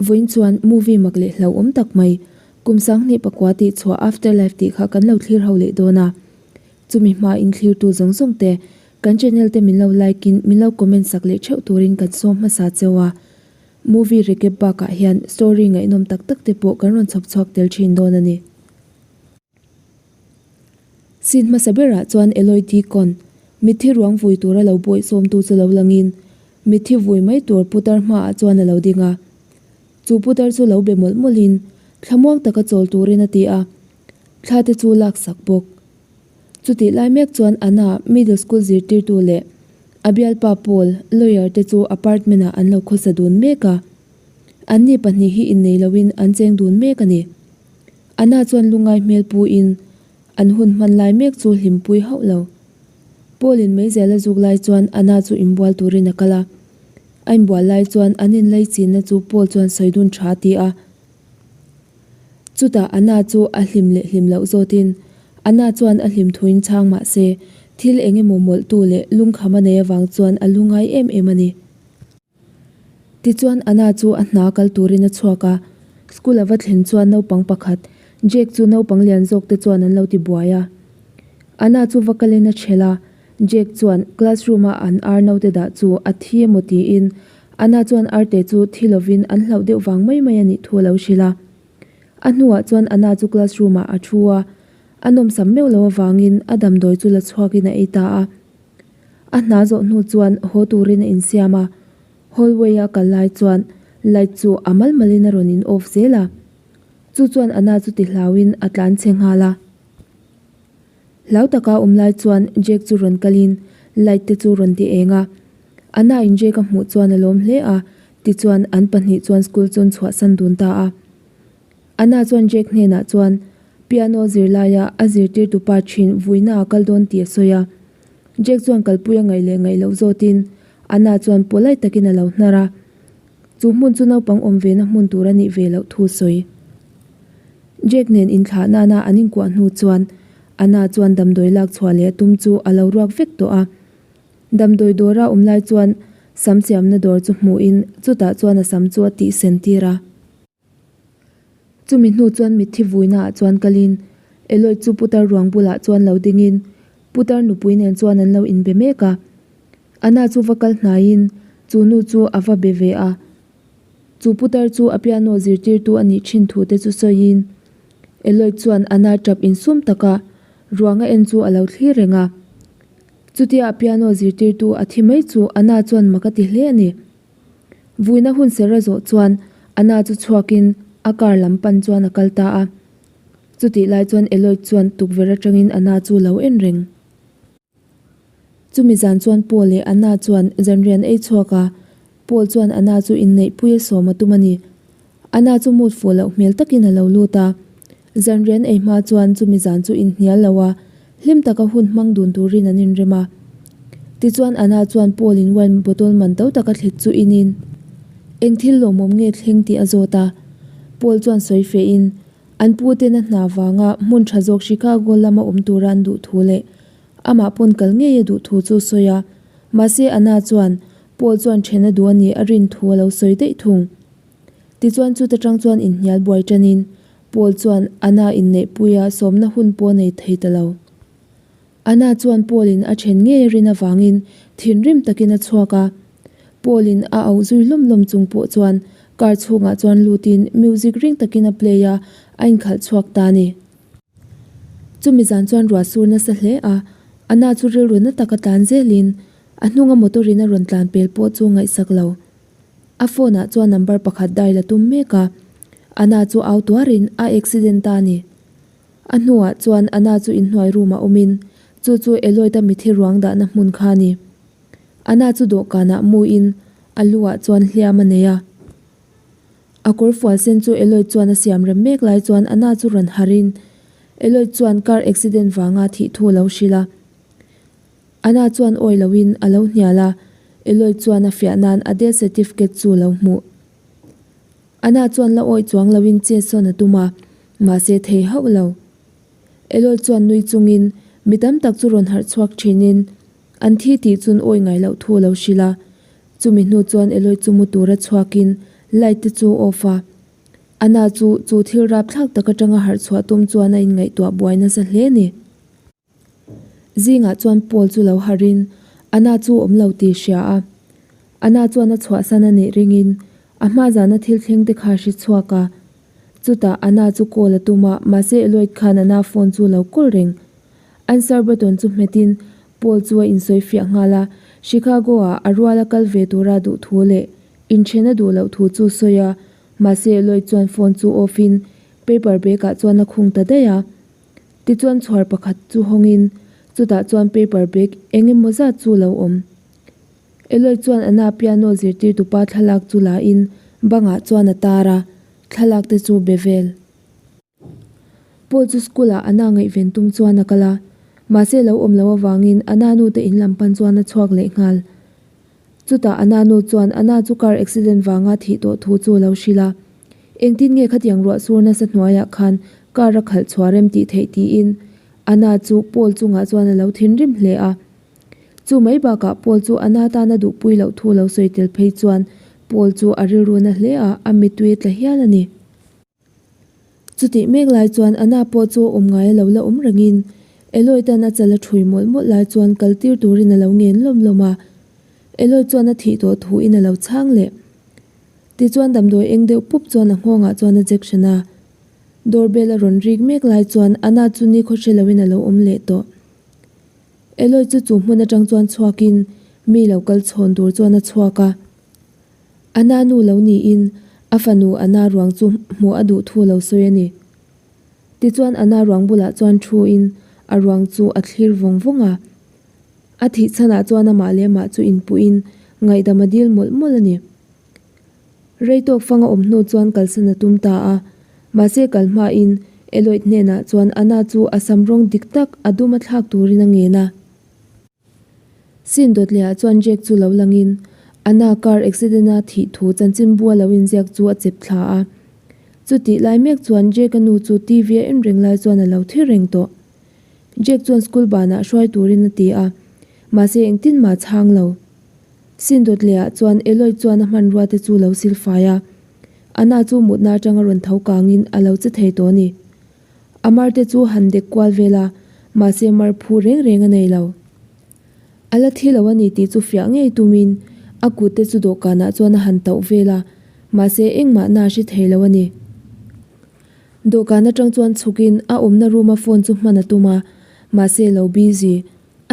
Vawiin chuan movie mak leh hlauhawm tak mai, kum 2009 tih chhuah Afterlife tih kha kan lo thlir ho leh dawn a. Chumi hma in thlirtu zawng zawng te, kan channel te min lo like in min lo comment sak leh theuh turin kan sawm hmasa cheu a. Movie recap bakah hian story ngaihnawm tak tak te pawh kan rawn chhawp chhuak tel thin dawn a ni. Scene hmasa berah chuan Eloy Deacon, mitthi ruang vui tura lo bawih sawmtu chu lo langin, mitthi vui mai tur putar hmaah chuan a lo ding a. Chu putar chu lo be mawlh mawlhin, thlamuang taka chawl turin a ti a, thla te chu laksak bawk. Chutih lai mek chuan Anna, middle school zirtirtu leh a bialpa Paul, lawyer te chu apartment-ah an lo khawsa dun mek a. Anni pahnih hi innei loin an cheng dun mek a ni. Anna chuan lungai hmel pu in an hun hman lai mek chu hlimpui hauh lo. Paul in meizel a zuk lai chuan Anna chu inbual turin a kal a. A inbual lai chuan an inlei chinna chu Paul chuan sawi dun tha a ti a. Chutah Anna chu a hlim leh hlim loh zawtin Anna chuan a hlim thuin chhang mah se thil eng emaw mawlhtu leh lungkham a nei avang chuan a lungai em em a ni. Tichuan Anna chu a hna kal turin a chhuak a, school a va thlen chuan naupang pakhat, Jake chu naupang lian zawk te chuan an lo ti buai a. Anna chu va kalin a chhel a, Jake chuan classroom a an ar naute dah chu a thi emaw tiin Anna chuan arte chu thi lovin an hlauh deuh vang mai mai a nih thu a lo hrilh a. A hnuah chuan Anna chu classroom ah a thu a, a nawmsam meuh lo avangin a damdawi chu la chhuakin a ei ta a. A hna zawh hnu chuan haw turin a insiam a, hallway a kal lai chuan light chu a mal malin a rawn in off zel a, chu chuan Anna chu ti hlauin a tlan chhe nghal a. Hlau taka awm lai chuan Jake chu rawn kalin light te chu rawn ti eng a, Anna in Jake a hmuh chuan a lawm hle a, tichuan an pahnih chuan school chu an chhuahsan dun ta a. Anna chuan Jake hnenah chuan piano zirlaia a zirtirtu pa thin vuina a kal dawn tih a sawi a. Jake chuan kalpui a ngaih leh ngaih loh zawtin Anna chuan polite takin a lo hnar a. Chu hmun chu naupang awm vena hmun tur a nih ve loh thu sawi. Jake nen inthlah nana an inkuah hnu chuan Anna chuan damdawi lak chhuah leh a tum chu a lo ruak vek tawh a. Damdawi dawra awm lai chuan sam siamna dawr chu hmuhin chutah chuan a sam chu a tihsen tir a. Chumi hnu chuan mitthi vuinaah chuan kalin Eloy chu putar ruang bulah chuan lo dingin putar nupui nen chuan an lo inbe mek a. Anna chu va kal hnaiin chu nu chu a va be ve a. Chu putar chu a piano zirtirtu a nih thin thu te chu sawiin Eloy chuan Anna tap insum taka ruang a en chu a lo thlir reng a. Chutia a piano zirtirtu a thi mai chu Anna chuan mak a ti hle a ni. Vuina hun ser a zawh chuan Anna chu chhuakin a car lam pan chuan a kal ta a. Chutih lai chuan Eloy chuan tukverh atangin Anna chu lo en reng. Chumi zan chuan Paul leh Anna chuan zanrian ei chhuak a, Paul chuan Anna chu inneihpui a sawm a tum a ni. Anna chu mood fuh loh hmel takin a lo lut a. Zanrian ei hma chuan chumi zan chu inhnial lo a, hlim taka hun hmang dun turin an inrem a. Tichuan Anna chuan Paul-in wine bottle man to taka thlit chu inin eng thil lawmawm nge thleng tih a zawt a. Paul chuan sawi fehin an pu ten a hna vanga hmun tha zawk Chicago lama awm tura an duh thu leh amah pawn kal ngei a duh thu chu sawi a. Mahse Anna chuan Paul chuan then a duh a nih a rin thu a lo sawi daih thung. Tichuan chuta tang chuan inhnial buai tanin Paul chuan Anna inneihpuia sawmna hun pawh a nei thei ta lo. Anna chuan Paul-in a then ngei a rin avangin thinrim takin a chhuak a. Paul-in a auh zui hlawm hlawm chung pawh chuan car chhungah chuan lutin music ring takin a play a, a inkhalh chhuak ta a ni. Chumi zan chuan ruah sur nasa hle a, Anna chu rilru na taka tlan zelin a hnunga motor-in a rawn tlan pel pawh chu ngaihsak lo. A phone ah chuan number pakhat dial a tum mek a, Anna chu au tuarin a accident ta a ni. A hnuah chuan Anna chu inhnuai room ah awmin chu chu Eloyd-a mithi ruang dahna hmun kha a ni. Anna chu dawhkanah muin a lu ah chuan hliam a nei a. A kawr fual sen chu Eloyd chuan a siam rem mek lai chuan Anna chu rawn harhin Eloyd chuan car accident vanga thih thu a lo hrilh a. Anna chuan awi loin a lo hnial a, Eloy chuan a fiah nan a death certificate chu lo hmuh. Anna chuan la awi chuang loin chet sawn a tum a, mahse thei hauh lo. Eloy chuan nui chungin mi tam tak chu rawn harh chhuak thinin an thi tih chun awi ngai loh thu a lo hrilh a. Chumi hnu chuan Eloy chu mu tura chhuakin Light te chu off a. Anna chu chu thil rapthlak tak atanga harh chhuah tum chuan a inngaihtuah buai nasa hle a ni. Zingah chuan Paul chu lo harhin Anna chu awm lo tih hria a. Anna chuan a chhuahsan a nih ringin a hma zana thil thleng te kha a hre chhuak a. Chutah Anna chu call a tum a, mahse Eloyd khan Anna phone chu lo kawl reng. Answer button chu hmetin Paul chu a insawi fiah nghal a, Chicago-ah a ruala kal ve tura duh thu leh inthen a duh loh thu chu sawi a, mahse Eloyd chuan phone chu off in paper bag-ah chuan a khung ta daih a. Tichuan chhuar pakhat chu hawngin chutah chuan paper bag eng emaw zat chu lo awm. Eloy chuan Anna piano zirtirtupa thlalak chu la in bangah chuan a tar a, thlalak te chu be vel. Paul chu school ah Anna ngaihven tum chuan a kal a, mahse lo awm lo avangin Anna nu te in lam pan chuan a chhuak leh nghal. Chutah Anna nu chuan Anna chu car accident vanga thih tawh thu chu a lo hrilh a, Engtin nge khatiang ruah sur nasa hnuaiah khan car a khalh chhuah rem tih theih tiin Anna chu Paul chungah chuan a lo thinrim hle a. Chu mai bakah Paul chu Anna tana duhpui loh thu lo sawi tel phei chuan Paul chu a rilru na hle a, a mittui a tla hial a ni. Chutih mek lai chuan Anna pawh chu awm ngai a lo la awm rengin Eloy tan a chal a ṭhui mawlh mawlh lai chuan kal tir turin a lo ngen lawm lawm a. Eloy chuan a thih tawh thuin a lo chhang leh. Tichuan damdawi eng deuh pup chuan a nghawngah chuan a jection a. Door bell a rawn rik mek lai chuan Anna chu nikhaw hre loin a lo awm leh tawh. Eloy chu chu hmun atang chuan chhuakin mi lo kal chhawn tur chuan a chhuak a. Anna nu lo niin a fanu Anna ruang chu hmuh a duh thu lo sawi a ni. Tichuan Anna ruang bulah chuan thuin a ruang chu a thlir vawng vawng a. A thih chhanah chuan amah leh amah chu inpuhin ngaihdam a dil mawlh mawlh a ni. Rei tawk fang a awm hnu chuan kalsan a tum ta a, mahse kal hmain Eloyd hnenah chuan Anna chu a sam rawng dik tak a dum a thlak turin a ngen a. Sin dawt lehah chuan Jake chu lo langin Anna car accident a thih thu chanchinbu a lo inziak chu a chep thla a. Chutih lai mek chuan Jake-a nu chu TV a en reng lai chuan a lo thi reng tawh. Jack chuan school banah hruai turin a ti a, mahse engtin mah chhang lo. Sin dawt lehah chuan Eloy chuan a hmanrua te chu lo sil fai a, Anna chu mutna atanga rawn tho kangin a lo che thei tawh a ni. A mar te chu han dek kual vel a, mahse mar phu reng reng a nei lo. A la thi lo a ni tih chu fiah ngei tumin a kut te chu dawhkanah chuan a han tauh vel a, mahse engmah na a hre thei lo a ni. Dawhkan atang chuan chhukin a awmna room a phone chu hman a tum a, mahse lo busy.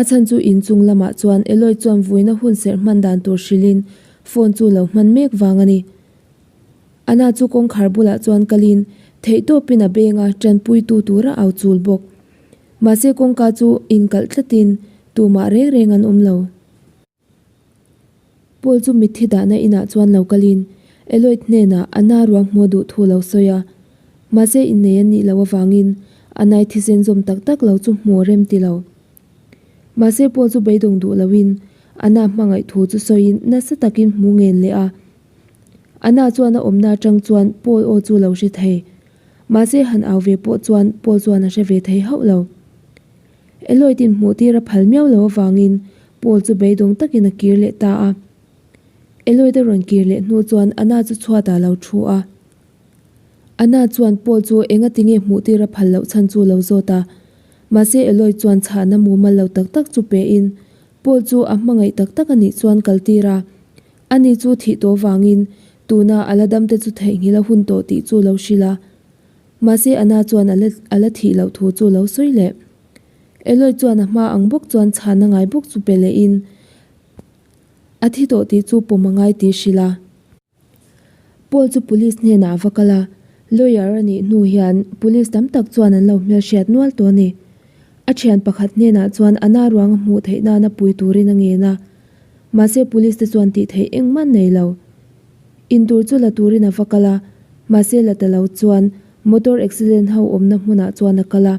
A chhan chu inchung lamah chuan Eloy chuan vuina hun serh hman dan tur hrilhin phone chu lo hman mek vang a ni. Anna chu kawngkhar bulah chuan kalin theihtawpin a beng a, tanpuitu tura au chul bawk. Mahse kawngka chu inkalh tlatin tumah reng reng an awm lo. Paul chu mitthi dahna inah chuan lo kalin Eloyd hnenah Anna ruang hmuh a duh thu lo sawi a. Mahse innei an nih loh avangin Anna-i thisen zawm tak tak lo chu hmuh a rem ti lo. Mahse Paul chu beidawng duh loin Anna hmangaih thu chu sawiin nasa takin hmu ngen leh a. Anna chuan a awmna atang chuan Paul aw chu lo hre thei. Mahse han au ve pawh chuan Paul chuan a hre ve thei hauh lo. Eloyd in hmuh tir a phal miau lo avangin Paul chu beidawng takin a kir leh ta a. Eloyd a rawn kir leh hnu chuan Anna chu chhuatah a lo thu a. Anna chuan Paul chu enga tinge hmuh tir a phal loh chhan chu lo zawt a. Mahse Eloyd chuan chhahna mumal lo tak tak chu pein Paul chu a hmangaih tak tak a nih chuan kal tir a. Ani chu thih tawh vangin tuna a la damte chu theihnghilh a hun tawh tih chu lo hrilh a. Mahse Anna chuan a la a la thih loh thu chu lo sawi leh. Eloy chuan a hma ang bawk chuan chhana ngai bawk chu pe lehin a thi tawh tih chu pawm a ngai tih hrilh a. Paul chu police hnenah a va kal a, lawyer a nih hnu hian police tam tak chuan an lo hmelhriat nual tawh a ni. A thian pakhat hnenah chuan Anna ruang a hmuh theih nana pui turin a ngen a, mahse police te chuan tih theih engmah nei lo. Intur chu la turin a va kal a, mahse la ta lo chuan motor accident ho awmna hmunah chuan a kal a.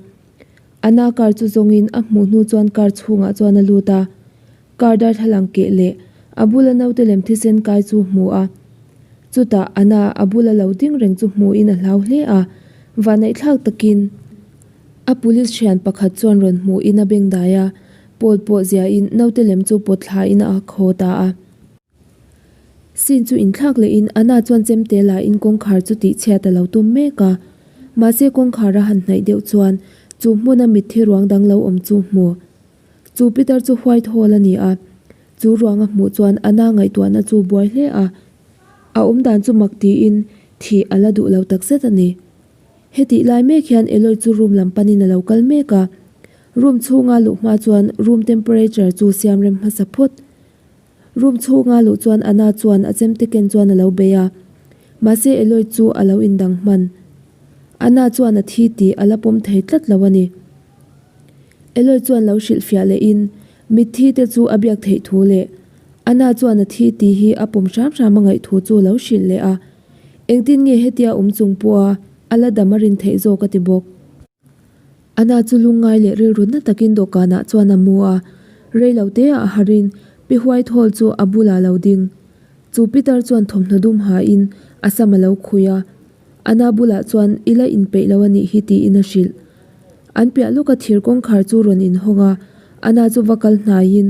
Anna car chu zawngin a hmuh hnu chuan car chhungah chuan a lut a, car darthlalang keh leh a bula naute lem thisen kai chu hmu a. Chutah Anna a bula lo ding reng chu hmuhin a hlau hle a, vanaihthlak takin a police thian pakhat chuan rawn hmuhin a bengdai a, Paul pawh ziahin naute lem chu pawt thlain a khaw ta a. Scene chu inthlak lehin Anna chuan chemte la in kawngkhar chu tihchhiat a lo tum mek a. Mahse kawngkhar a han hnaih deuh chuan chu hmuna mitthi ruang dang lo awm chu hmu. Chu Peter chu White Hall a ni a, chu ruang a hmuh chuan Anna ngaihtuahna chu buai hle a. A awm dan chu mak tiin thih a la duh lo takzet a ni. Hetih lai mek hian Eloy chu room lam panin a lo kal mek a. Room chhunga luh hma chuan room temperature chu siam rem hmasa phawt. Room chhunga luh chuan Anna chuan a chemte ken chuan a lo bei a. Mahse Eloy chu a lo indang hman. Anna chuan a thi tih a la pawm thei tlat lo a ni. Eloy chuan lo hrilhfiah lehin mitthi te chu a biak theih thu leh Anna chuan a thi tih hi a pawm hram hram a ngaih thu chu lo hrilh leh a. Engtin nge hetia awm chung pawha a la dam a rin theih zawk a ti bawk. Anna chu lungngai leh rilru na takin dawhkanah chuan a mu a, rei lo te ah harin Pi Whitehall chu a bulah lo ding. Chu Peter chuan thawmhnaw dum hain a sam a lo khui a, Anna bulah chuan i la inpeih lo a nih hi tiin a hrilh. An piah lawka thir kawngkhar chu rawn inhawng a, Anna chu va kal hnaiin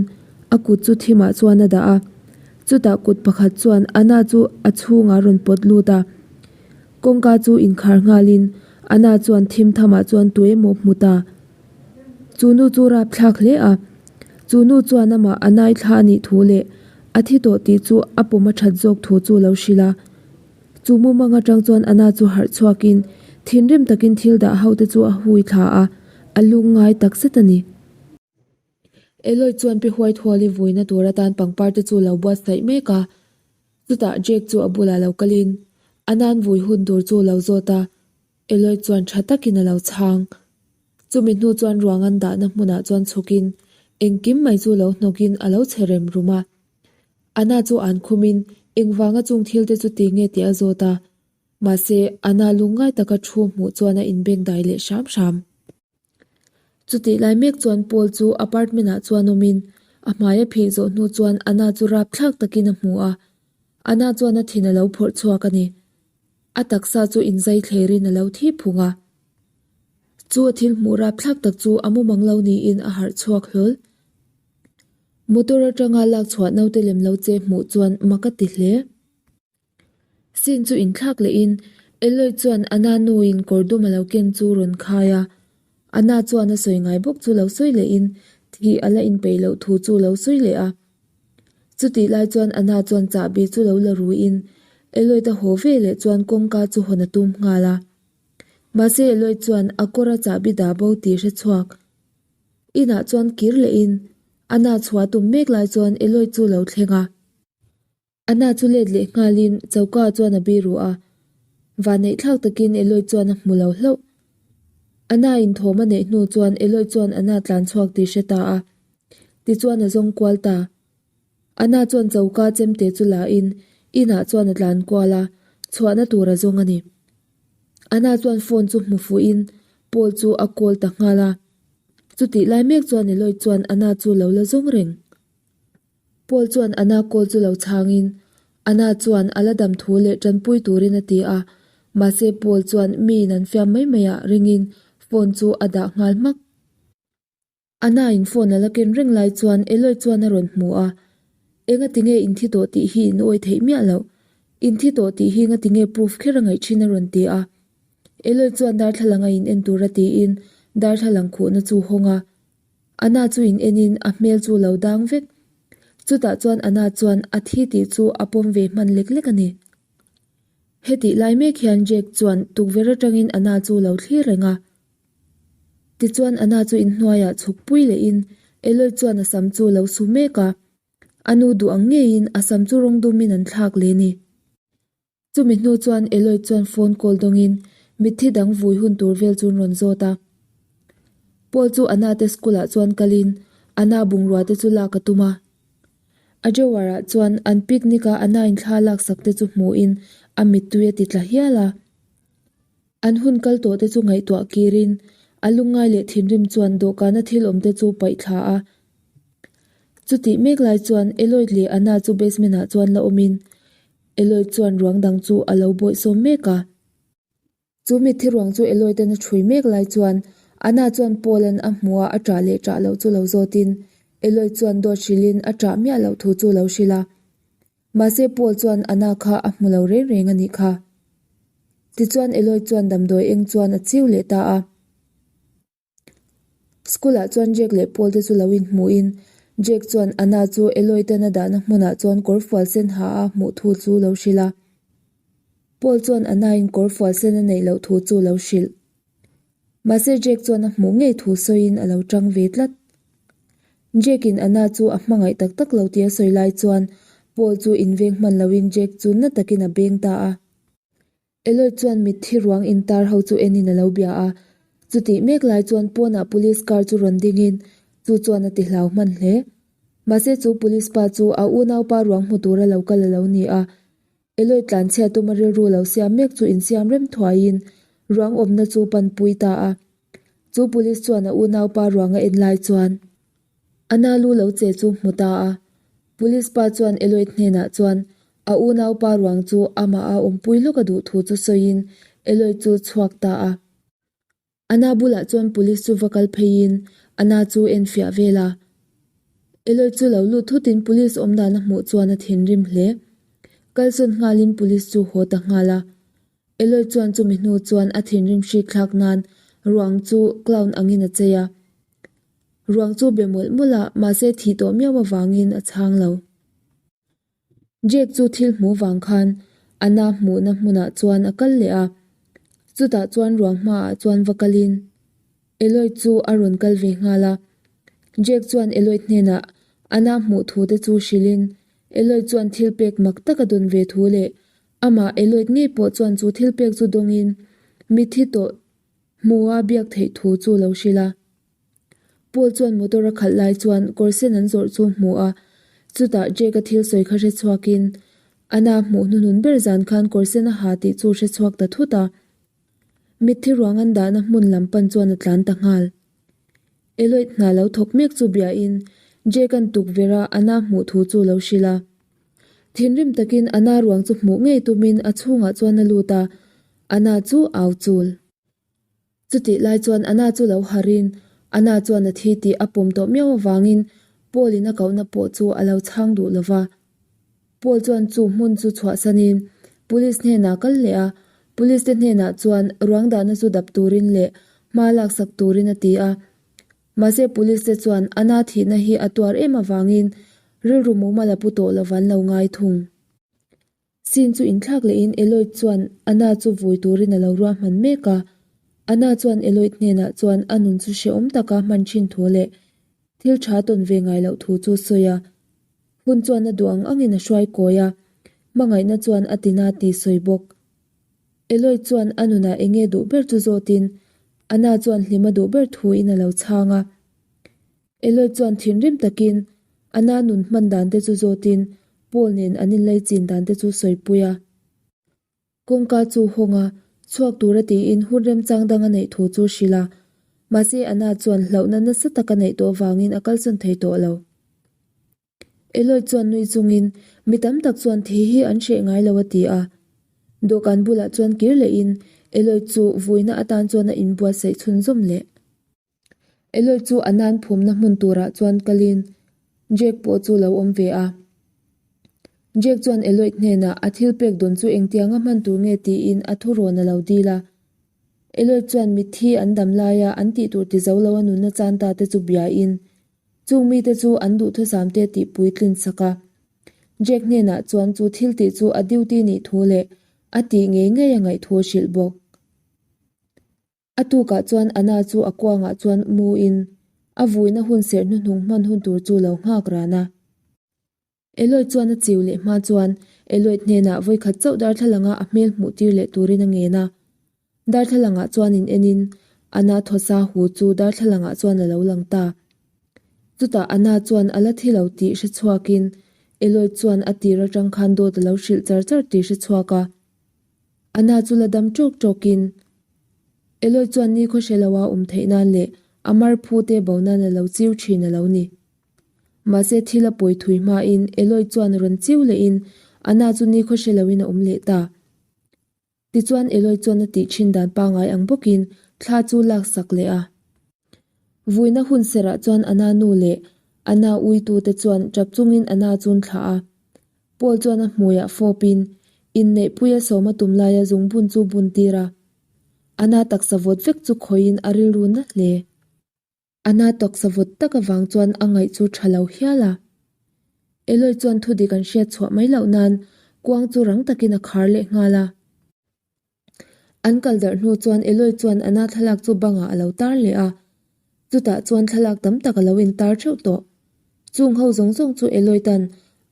a kut chu thimah chuan a dah a. Chutah kut pakhat chuan Anna chu a chhungah rawn pawt lut a. Kawngka chu inkhar nghalin Anna chuan thim thamah chuan tu emaw hmu ta. Chu nu chu rapthlak hle a. Chu nu chuan amah a naithla a nih thu leh a thi tawh tih chu a pawm a that zawk thu chu lo hrilh a. Chu mumang atang chuan Anna chu harh chhuakin thinrim takin thil dah ho te chu a hui thla a, a lungngai takzet a ni. Eloy chuan Pi Whitehall-i vuina tur atan pangpar te chu lo buatsaih mek a. Chutah Jake chu a bulah lo kalin a nan vui hun tur chu lo zawt a, Eloy chuan tha takin a lo chhang. Chumi hnu chuan ruang an dahna hmunah chuan chhukin engkim mai chu lo hnawkin a lo che rem rum a. Anna chu an khumin engvanga chung thil te chu ti nge tih a zawt a, mahse Anna lungngai taka thu hmuh chuan a inbengdai leh hram hram. Chutih lai mek chuan Paul chu apartment ah chuan awmin a hmai a phih zawh hnu chuan Anna chu rapthlak takin a hmu a, Anna chuan a thin a lo phawrh chhuak a ni. A taksa chu inzai thlerin a lo thi phung a. Chu a thil hmuh rapthlak tak chu a mumang lo niin a harh chhuak hlawl. Motor atanga lak chhuah naute lem lo che hmuh chuan mak a ti hle. Scene chu inthlak lehin Eloy chuan Anna nuin kawr dum a lo ken chu rawn khai a. Anna chuan a sawi ngai bawk chu lo sawi lehin thih a la inpeih loh thu chu lo sawi leh a. Chutih lai chuan Anna chuan chahbi chu lo la ruin Eloy ta haw ve leh chuan kawngka chu hawn a tum nghal a. Mahse Eloy chuan a kawr a chahbi dah bo tih hre chhuak. Inah chuan kir lehin Anna chhuah tum mek lai chuan Eloy chu lo thleng a. Anna chu let leh nghalin choka chuan a biru a, vanneih thlak takin Eloy chuan a hmu lo hlauh. Anna in thawm a neih hnu chuan Eloy chuan Anna tlan chhuak tih hre ta a, tichuan a zawng kual ta. Anna chuan choka chemte chu la in inah chuan a tlan kual a, chhuahna tur a zawng a ni. Anna chuan phone chu hmu fuhin Paul chu a call ta nghal a, chutih lai mek chuan Eloy chuan Anna chu lo la zawng reng. Paul chuan Anna call chu lo chhangin, Anna chuan a la dam thu leh tanpui turin a ti a, mahse Paul chuan miin an fiam mai mai ah ringin phone chu a dah nghal hmak. Anna in phone a la ken reng lai chuan Eloy chuan a rawn hmu a, Enga tinge in thi tawh tih hi in awi theih miah loh? In thi tawh tih hi nga tinge proof kher a ngaih thin a rawn ti a. Eloy chuan darthlalang a in en tura tiin darthlalang khuhna chu hawng a. Anna chu in enin a hmel chu lo dang vek. Chutah chuan Anna chuan a thi tih chu a pawm ve hman lek lek a ni. Hetih lai mek hian Jake chuan tukverh atangin Anna chu lo thlir reng a. Tichuan Anna chu inhnuaiah chhuk pui lehin Eloy chuan a sam chu lo su mek a. A nu duh ang ngeiin a sam chu rawng dumin an thlak leh a ni. Chumi hnu chuan Eloy chuan phone call dawngin mitthi dang vui hun tur vel chu an rawn zawt a. Paul chu Anna te school ah chuan kalin Anna bungrua te chu lak a tum a. A drawer ah chuan an picnic a Anna in thla lak sak te chu hmuhin a mittui a ti tla hial a. An hun kal tawh te chu ngaihtuah kirin a lungngai leh thinrim chuan dawhkana thil awm te chu paih thla a. Chutih mek lai chuan Eloy leh Anna chu basement ah chuan la awmin Eloy chuan ruang dang chu a lo bawihsawm mek a. Chu mitthi ruang chu Eloy ten a ṭhui mek lai chuan Anna chuan Paul-a'n a hmuh a a ṭah leh ṭah loh chu lo zawtin Eloy chuan dawt hrilhin a ṭah miah loh thu chu lo hrilh a. Mahse Paul chuan Anna kha a hmu lo reng reng a nih kha. Tichuan Eloy chuan damdawi eng chuan a chiu leh ta a. School ah chuan Jake leh Paul te chu lo inhmuhin Jake chuan Anna chu Eloy ten a dahna hmunah chuan kawrfual sen ha a hmuh thu chu lo hrilh a. Paul chuan Anna in kawrfual sen a neih loh thu chu lo hrilh. Mahse Jake chuan a hmuh ngei thu sawiin a lo tang ve tlat. Jake in Anna chu a hmangaih tak tak lo tih a sawi lai chuan Paul chu inveng hman loin Jake chu na takin a beng ta a. Eloy chuan mitthi ruang intar ho chu enin a lo bia a, chutih mek lai chuan pawnah police car chu rawn dingin chu chuan a ti hlau hman hle. Mahse chu police pa chu a unaupa ruang hmu tura lo kal a lo ni a, Eloy tlanchhia tuma rilru lo siam mek chu insiam rem thuaiin ruang awmna chu panpui ta a. Chu police chuan a unaupa ruang a en lai chuan A na lu lo che chu hmu ta a. Police pa chuan Eloyd hnenah chuan a unaupa ruang chu amah a awmpui lawk a duh thu chu sawiin Eloyd chu chhuak ta a. A na bulah chuan police chu va kal pheiin a na chu enfiah vel a. Eloyd chu lo lut thutin police awm dan a hmuh chuan a thinrim hle. Kalsawn nghalin police chu haw ta nghal a. Eloy chuan chumi hnu chuan a thinrim hrik thlak nan ruang chu clown angin a chei a. Ruang chu be mawlh mawlh a, mahse thih tawh miau avangin a chhang lo. Jake chu thil hmuh vang khan a na hmuhna hmunah chuan a kal leh a, chutah chuan ruang hmaah chuan va kalin Eloy chu a rawn kal ve nghal a. Jake chuan Eloy hnenah a na hmuh thu te chu hrilhin Eloy chuan thil pek mak tak a dawn ve thu leh amah Eloy ngei pawh chuan chu thil pek chu dawngin mitthi tawh Hmuha biak theih thu chu lo hrilh a. Paul chuan motor a khalh lai chuan kawr sen an zawrh chu hmu a, chutah Jake-a thil sawi kha hre chhuakin Anna hmuh hnuhnun ber zan khan kawr sen a ha tih chu hre chhuak ta thut a. Mitthi ruang an dahna hmun lam pan chuan a tlan ta nghal. Eloyd hna lo thawk mek chu biain Jake-a'n tukverh a Anna hmuh thu chu lo hrilh a. Thinrim takin Anna ruang chu hmuh ngei tumin a chhungah chuan a lut a, Anna chu au chul. Chutih lai chuan Anna chu lo harin, Anna chuan a thi tih a pawm tawh miau avangin Paul-in a kohna pawh chu a lo chhang duh lo va. Paul chuan chu hmun chu chhuahsanin Police hnenah kal leh a, Police te hnenah chuan ruang dahna chu dap turin leh hma laksak turin a ti a. Mahse Police te chuan Anna thihna hi a tuar em avangin rilru mumal a pu tawh lo van lo ngai thung. Scene chu inthlak lehin Eloyd chuan Anna chu vui turin a lo ruahman mek a. Anna chuan Eloyd hnenah chuan a nun chu hrehawm taka hman thin thu leh thil tha tawn ve ngai loh thu chu sawi a. Hun chuan a duh ang angin a hruai kawi a, hmangaihna chuan a tina tih sawi bawk. Eloyd chuan a nunah eng nge duh ber chu zawtin Anna chuan hlim a duh ber thuin a lo chhang a. Eloy chuan thinrim takin Anna nun hman dan te chu zawtin Paul nen an inlei chin dan te chu sawipui a. Kawngka chu hawng a, chhuak tura tiin hun remchang dang a neih thu chu hrilh a. Mahse Anna chuan hlauhna nasa tak a neih tawh vangin a kalsawn thei tawh lo. Eloy chuan nui chungin, Mi tam tak chuan thi hi an hreh ngai lo a ti a. Dawhkan bulah chuan kir lehin Eloy chu vuina atan chuan a inbuatsaih chhunzawm leh. Eloy chu a nan phumna hmun turah chuan kalin Jake pawh chu lo awm ve a. Jake chuan Eloy hnenah a thil pek dawn chu engtianga hman tur nge tiin a thurawn a lo dil a. Eloy chuan mitthi an dam laia an tih tur ti zo lo a nunna chan ta te chu biain chung mite chu an duhthusam te tih puitlin sak a. Jake hnenah chuan chu thil tih chu a duty nih thu leh a tih ngei ngei a ngaih thu a hrilh bawk. A tukah chuan Anna chu a kuangah chuan muin a vuina hun serh hnuhnung hman hun tur chu lo nghak ran a. Eloy chuan a chiu leh hma chuan Eloyd hnenah vawikhat chauh darthlalanga a hmel hmuh tir leh turin a ngen a. Darthlalangah chuan in enin Anna thawsa hu chu darthlalangah chuan a lo lang ta. Chutah Anna chuan a la thi lo tih hre chhuakin Eloyd chuan a tir atang khan dawt a lo hrilh char char tih hre chhuak a. Anna chu la dam ṭawk ṭawkin Eloy chuan nikhaw hre loa awm theih nan leh a mar phu te bo nan a lo chiu ṭhin a lo ni. Mahse thil a pawi thui hmain Eloy chuan rawn chiu lehin Anna chu nikhaw hre loin a awm leh ta. Tichuan Eloy chuan a tih ṭhin dan pangai ang bawkin thla chu lak sak leh a. Vuina hun serah chuan Anna nu leh Anna uitute chuan ṭap chungin Anna chu an thlah a. Paul chuan a hmuiah fawpin inneihpuia sawma tum laia zungbun chu bun tir a. Anna taksa vawt vek chu khawihin a rilru na hle. Anna taksa vawt tak avang chuan a ngaih chu tha lo hial a. Eloy chuan thudik an hriat chhuah mai loh nan kuang chu rang takin a khar leh nghal a. An kal darh hnu chuan Eloy chuan Anna thlalak chu bangah a lo tar leh a. Chutah chuan thlalak tam tak a lo intar theuh tawh. Chung ho zawng zawng chu Eloy tan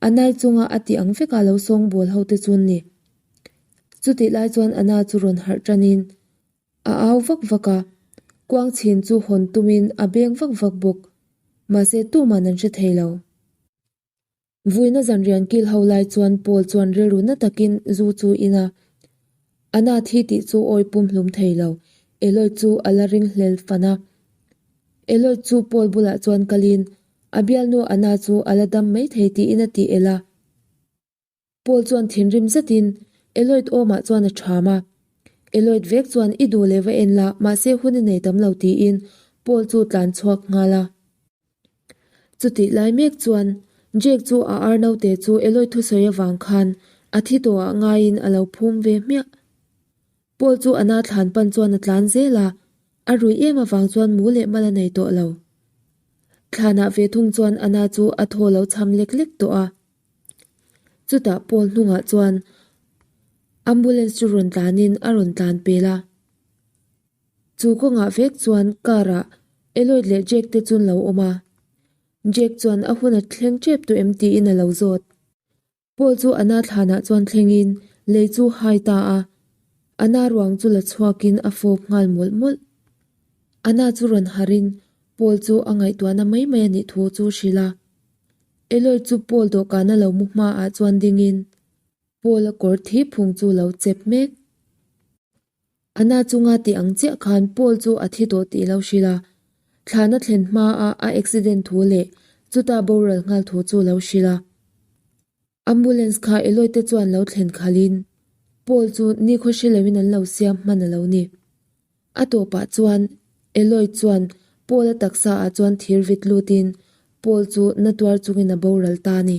Anai chunga a tih ang veka lo sawngbawl ho te chu an ni. Chutih lai chuan Anna chu rawn harh tanin a au vak vak a, kuang chhin chu hawn tumin a beng vak vak bawk. Mahse tuman an hre thei lo. Vuina zanrian kil ho lai chuan Paul chuan rilru na takin zu chu in a, Anna thi tih chu awi pum hlum thei lo, Eloy chu a la ring hlel fan a. Eloy chu Paul bulah chuan kalin a bialnu Anna chu a la dam mai thei tiin a tih el a. Paul chuan thinrim zetin Eloyd awmah chuan a ṭham a. Eloyd vek chuan i duh leh va en la, mahse hun i nei tam lo tiin Paul chu tlan chhuak nghal a. Chutih lai mek chuan Jake chu a ar naute chu Eloyd thusawi avang khan a thi tawhah ngaiin a lo phum ve hmiah. Paul chu a na thlan pan chuan a tlan zel a, a rui em avang chuan mu leh mal a nei tawh lo. Thlanah ve thung chuan a na chu a thaw lo cham lek lek tawh a. Chutah Paul hnungah chuan ambulance chu rawn tlanin a rawn tlan pel a. Chu kawngah vek chuan car ah Eloyd leh Jake te chu an lo awm a. Jake chuan a hun a thleng tep tawh em tiin a lo zawt. Paul chu Anna thlanah chuan thlengin lei chu hai ta a. Anna ruang chu la chhuakin a fawp nghal mawlh mawlh. Anna chu rawn harin Paul chu a ngaihtuahna mai mai a nih thu chu hrilh a. Eloy chu Paul dawhkana lo mu hmaah chuan dingin Paul-a kawr thi phung chu lo chep mek. Anna chunga tih ang chiah khan Paul chu a thi tawh tih lo hrilh a, thlana thlen hmaah a accident thu leh chuta boral nghal thu chu lo hrilh a. Ambulance kha Eloy te chuan lo thlen khalhin Paul chu nikhaw hre loin an lo siam hman a lo ni. A tawpah chuan Eloy chuan Paul-a taksa ah chuan thir vit lutin Paul chu na tuar chungin a boral ta a ni.